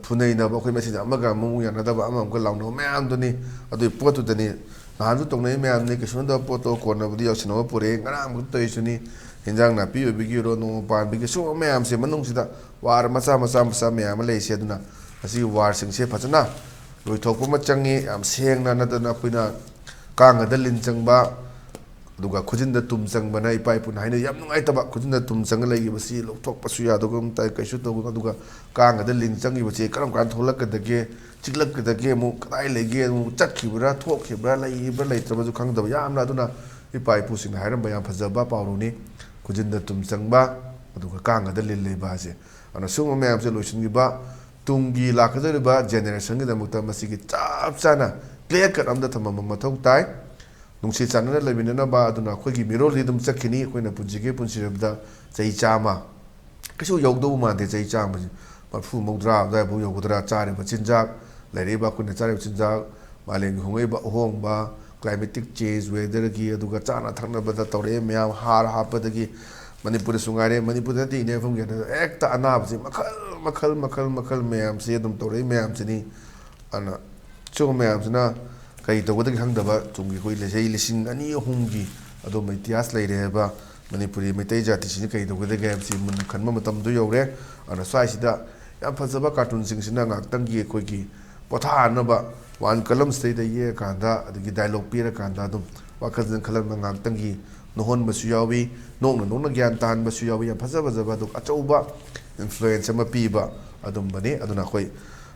ꯐꯨꯅꯩꯅꯕ, ꯑꯩꯈꯣꯏ ꯃꯁꯦꯟ ꯑꯃꯒ ꯑꯃꯨꯛ ꯌꯥꯅꯗꯕ, ꯑꯃ ꯑꯃꯨꯛꯀ ꯂꯥꯎꯅꯕ ꯃꯌꯥꯝꯗꯨꯅꯤ꯫ ꯑꯗꯨꯒꯤ ꯄꯣꯠꯇꯨꯗꯅꯤ ꯅꯍꯥꯟꯁꯨ ꯇꯧꯅꯩ ꯃꯌꯥꯝꯅꯤ, ꯀꯩꯁꯨ ꯅꯠꯇꯕ ꯄꯣꯠꯇꯣ ꯀꯣꯟꯅꯕꯨꯗꯤ ꯌꯥꯎꯁꯤꯟꯅꯕ ꯄꯨꯔꯛꯑꯦ꯫ ꯉꯔꯥꯡꯃꯛꯇ ꯇꯧꯔꯤꯁꯨꯅꯤ, ꯍꯤꯟꯖꯥꯡ ꯅꯥꯄꯤ ꯑꯣꯏꯕꯤꯒꯤ ꯑꯣꯏꯔꯣ, ꯅꯣꯡꯃ ꯄꯥꯟꯕꯒꯤ, ꯁꯤꯒꯨꯝꯕ ꯃꯌꯥꯝꯁꯦ ꯃꯅꯨꯡꯁꯤꯗ ꯋꯥꯔ ꯃꯆꯥ ꯃꯆꯥ ꯃꯆꯥ ꯃꯌꯥꯝ ꯑꯃ ꯂꯩꯔꯤꯁꯦ꯫ ꯑꯗꯨꯅ ꯃꯁꯤꯒꯤ ꯋꯥꯔꯁꯤꯡꯁꯦ ꯐꯖꯅ ꯂꯣꯏꯊꯣꯛꯄ ꯑꯃ ꯆꯪꯉꯤ꯫ ꯌꯥꯝ ꯁꯦꯡꯅ ꯅꯠꯇꯅ ꯑꯩꯈꯣꯏꯅ ꯀꯥꯡꯒꯗ ꯂꯤꯟ ꯆꯪꯕ, ꯑꯗꯨꯒ ꯈꯨꯖꯤꯟꯗ ꯇꯨꯝ ꯆꯪꯕꯅ ꯏꯄꯥ ꯏꯄꯨꯅ ꯍꯥꯏꯅ ꯌꯥꯝ ꯅꯨꯡꯉꯥꯏꯇꯕ, ꯈꯨꯖꯤꯟꯗ ꯇꯨꯝ ꯆꯪꯉ ꯂꯩꯈꯤꯕꯁꯤ ꯂꯧꯊꯣꯛꯄꯁꯨ ꯌꯥꯗꯒꯨꯝ ꯇꯥꯏ, ꯀꯩꯁꯨ ꯇꯧꯒꯅꯨ꯫ ꯑꯗꯨꯒ ꯀꯥꯡꯒꯗ ꯂꯤꯟ ꯆꯪꯈꯤꯕꯁꯤ ꯀꯔꯝ ꯀꯥꯟꯗ ꯊꯣꯛꯂꯛꯀꯗꯒꯦ, ꯆꯤꯛꯂꯛꯀꯗꯒꯦ, ꯑꯃꯨꯛ ꯀꯗꯥꯏ ꯂꯩꯒꯦ, ꯑꯃꯨꯛ ꯆꯠꯈꯤꯕ꯭ꯔꯥ, ꯊꯣꯛꯈꯤꯕ꯭ꯔꯥ, ꯂꯩꯔꯤꯕ꯭ꯔꯥ, ꯂꯩꯇ꯭ꯔꯕꯁꯨ ꯈꯪꯗꯕ꯫ ꯌꯥꯝꯅ ꯑꯗꯨꯅ ꯏꯄꯥ ꯏꯄꯨꯁꯤꯡꯅ ꯍꯥꯏꯔꯝꯕ ꯌꯥꯝ ꯐꯖꯕ ꯄꯥꯎꯔꯧꯅꯤ, ꯈꯨꯖꯤꯟꯗ ꯇꯨꯝ ꯆꯪꯕ, ꯑꯗꯨꯒ ꯀꯥꯡꯒꯗ ꯂꯤꯟ ꯂꯩꯕ ꯍꯥꯏꯁꯦ꯫ ꯑꯗꯨꯅ ꯁꯤꯒꯨꯝꯕ ꯃꯌꯥꯝꯁꯦ ꯂꯣꯏꯁꯤꯟꯈꯤꯕ, ꯇꯨꯡꯒꯤ ꯂꯥꯛꯀꯗꯧꯔꯤꯕ ꯖꯦꯅꯦꯔꯦꯁꯟꯒꯤꯗꯃꯛꯇ ꯃꯁꯤꯒꯤ ꯆꯞ ꯆꯥꯅ ꯀ꯭ꯂꯤꯌꯥꯔ ꯀꯠ ꯑꯃꯗ ꯊꯝꯕ ꯃꯊꯧ ꯇꯥꯏ꯫ ꯅꯨꯡꯁꯤ ꯆꯥꯟꯅꯅ ꯂꯩꯃꯤꯟꯅꯅꯕ꯫ ꯑꯗꯨꯅ ꯑꯩꯈꯣꯏꯒꯤ ꯃꯤꯔꯣꯜꯗꯤ ꯑꯗꯨꯝ ꯆꯠꯈꯤꯅꯤ꯫ ꯑꯩꯈꯣꯏꯅ ꯄꯨꯟꯁꯤꯒꯦ ꯄꯨꯟꯁꯤꯔꯕꯗ ꯆꯍꯤ ꯆꯥꯝꯃ ꯀꯩꯁꯨ ꯌꯧꯗꯧꯕ ꯃꯥꯟꯗꯦ꯫ ꯆꯍꯤ ꯆꯥꯝꯃꯁꯦ ꯃꯔꯐꯨ ꯃꯧꯗ꯭ꯔꯥ ꯑꯗꯨꯋꯥꯏꯐꯥꯎ ꯌꯧꯒꯗ꯭ꯔꯥ? ꯆꯥꯔꯤꯕ ꯆꯤꯟꯖꯥꯛ, ꯂꯩꯔꯛꯏꯕ ꯑꯩꯈꯣꯏꯅ ꯆꯥꯔꯤꯕ ꯆꯤꯟꯖꯥꯛ, ꯃꯥꯂꯦꯝꯒꯤ ꯍꯣꯡꯂꯛꯏꯕ ꯑꯍꯣꯡꯕ, climatic change, weatherꯒꯤ, ꯑꯗꯨꯒ ꯆꯥꯅ ꯊꯛꯅꯕꯗ ꯇꯧꯔꯛꯏ ꯃꯌꯥꯝ, ꯍꯥꯔ ꯍꯥꯞꯄꯗꯒꯤ, ꯃꯅꯤꯄꯨꯔꯗꯁꯨ ꯉꯥꯏꯔꯦ, ꯃꯅꯤꯄꯨꯔꯗ ꯅꯠꯇꯦ, ꯏꯟꯗꯤꯌꯥ ꯃꯐꯝꯒꯤ ꯍꯦꯛꯇ ꯑꯅꯥꯕꯁꯦ ꯃꯈꯜ ꯃꯈꯜ ꯃꯈꯜ ꯃꯈꯜ ꯃꯌꯥꯝꯁꯦ ꯑꯗꯨꯝ ꯇꯧꯔꯛꯏ ꯃꯌꯥꯝꯁꯤꯅꯤ꯫ ꯑꯗꯨꯅ ꯁꯤꯒꯨꯝꯕ ꯃꯌꯥꯝꯁꯤꯅ ꯀꯔꯤ ꯇꯧꯒꯗꯒꯦ ꯈꯪꯗꯕ, ꯇꯨꯡꯒꯤ ꯑꯩꯈꯣꯏ ꯆꯍꯤ ꯂꯤꯁꯤꯡ ꯑꯅꯤ ꯑꯍꯨꯝꯒꯤ ꯑꯗꯨꯝꯕ ꯏꯇꯤꯍꯥꯁ ꯂꯩꯔꯦ ꯍꯥꯏꯕ ꯃꯅꯤꯄꯨꯔꯤ ꯃꯩꯇꯩ ꯖꯥꯇꯤꯁꯤꯅ ꯀꯔꯤ ꯇꯧꯒꯗꯒꯦ ꯍꯥꯏꯕꯁꯤ ꯃꯨꯟꯅ ꯈꯟꯕ ꯃꯇꯝꯗꯨ ꯌꯧꯔꯦ꯫ ꯑꯗꯨꯅ ꯁ꯭ꯋꯥꯏꯁꯤꯗ ꯌꯥꯝ ꯐꯖꯕ ꯀꯥꯔꯇꯨꯟꯁꯤꯡꯁꯤꯅ ꯉꯥꯏꯍꯥꯛꯇꯪꯒꯤ ꯑꯩꯈꯣꯏꯒꯤ ꯄꯣꯊꯥꯅꯕ, ꯋꯥꯟ ꯀꯂꯝꯁꯤꯗꯩꯗ ꯌꯦꯛꯑꯀꯥꯟꯗ, ꯑꯗꯒꯤ ꯗꯥꯏꯂꯣꯛ ꯄꯤꯔꯀꯥꯟꯗ ꯑꯗꯨꯝ ꯋꯥꯈꯜꯁꯤꯅ ꯈꯜꯍꯟꯕ, ꯉꯥꯏꯍꯥꯛꯇꯪꯒꯤ ꯅꯣꯛꯍꯟꯕꯁꯨ ꯌꯥꯎꯏ, ꯅꯣꯛꯅ ꯅꯣꯛꯅ ꯒ꯭ꯌꯥꯟ ꯇꯥꯍꯟꯕꯁꯨ ꯌꯥꯎꯏ꯫ ꯌꯥꯝ ꯐꯖ ꯐꯖꯕ, ꯑꯗꯨꯒ ꯑꯆꯧꯕ ꯏꯟꯐ꯭ꯂꯨꯌꯦꯟꯁ ꯑꯃ ꯄꯤꯕ ꯑꯗꯨꯝꯕꯅꯤ꯫ ꯑꯗꯨꯅ ꯑꯩꯈꯣꯏ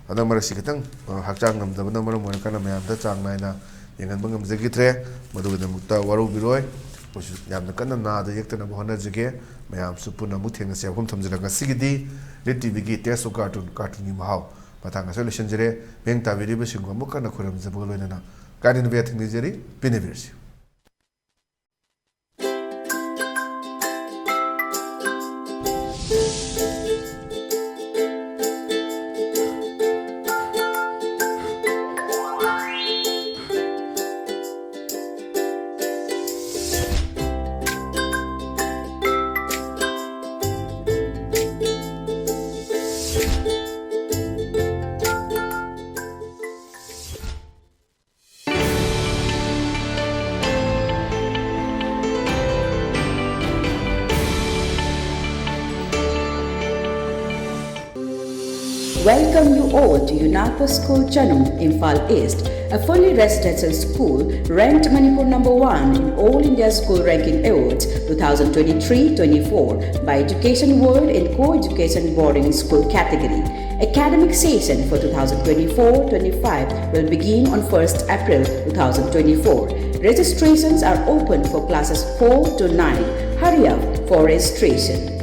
ꯍꯟꯗꯛ ꯃꯔꯛꯁꯤ ꯈꯤꯇꯪ, ꯑ, ꯍꯛꯆꯥꯡ ꯉꯝꯗꯕꯅ ꯃꯔꯝ ꯑꯣꯏꯔꯀꯥꯟꯗ ꯃꯌꯥꯝꯗ ꯆꯥꯡ ꯅꯥꯏꯅ ꯌꯦꯡꯍꯟꯕ ꯉꯝꯖꯈꯤꯗ꯭ꯔꯦ꯫ ꯃꯗꯨꯒꯤꯗꯃꯛꯇ ꯋꯥꯔꯧꯕꯤꯔꯣꯏ꯫ ꯑꯩꯈꯣꯏꯁꯨ ꯌꯥꯝꯅ ꯀꯟꯅ ꯅꯥꯗ ꯌꯦꯛꯇꯅꯕ ꯍꯣꯠꯅꯖꯒꯦ꯫ ꯃꯌꯥꯝꯁꯨ ꯄꯨꯟꯅ ꯑꯃꯨꯛ ꯊꯦꯡꯅꯁꯦ꯫ ꯋꯥꯐꯝ ꯊꯝꯖꯔꯒ ꯉꯁꯤꯒꯤꯗꯤ ꯔꯤꯠ ꯇꯤꯚꯤꯒꯤ Taste of Cartoon, ꯀꯥꯔꯇꯨꯟꯒꯤ ꯃꯍꯥꯎ ꯃꯇꯥꯡ ꯑꯁꯤꯗ ꯂꯣꯏꯁꯤꯟꯖꯔꯦ꯫ ꯃꯤꯠꯌꯦꯡ ꯇꯥꯕꯤꯔꯤꯕꯁꯤꯡꯕꯨ ꯑꯃꯨꯛ ꯍꯟꯅ ꯈꯣꯏꯔꯝꯖꯕꯒ ꯂꯣꯏꯅꯅ ꯀꯥꯏꯅꯅꯕ ꯌꯥꯊꯪ ꯅꯤꯖꯔꯤ꯫ ꯄꯦꯟꯅꯕꯤꯔꯁꯤ꯫ Welcome you all to UNACO School Chanung, Imphal East, a fully residential school ranked Manipur number one in All India School Ranking Awards twenty twenty-three twenty-four by Education World in Co-Education Boarding School category. Academic session for twenty twenty-four twenty-five will begin on first April twenty twenty-four. Registrations are open for classes four to nine. Hurry up for registration.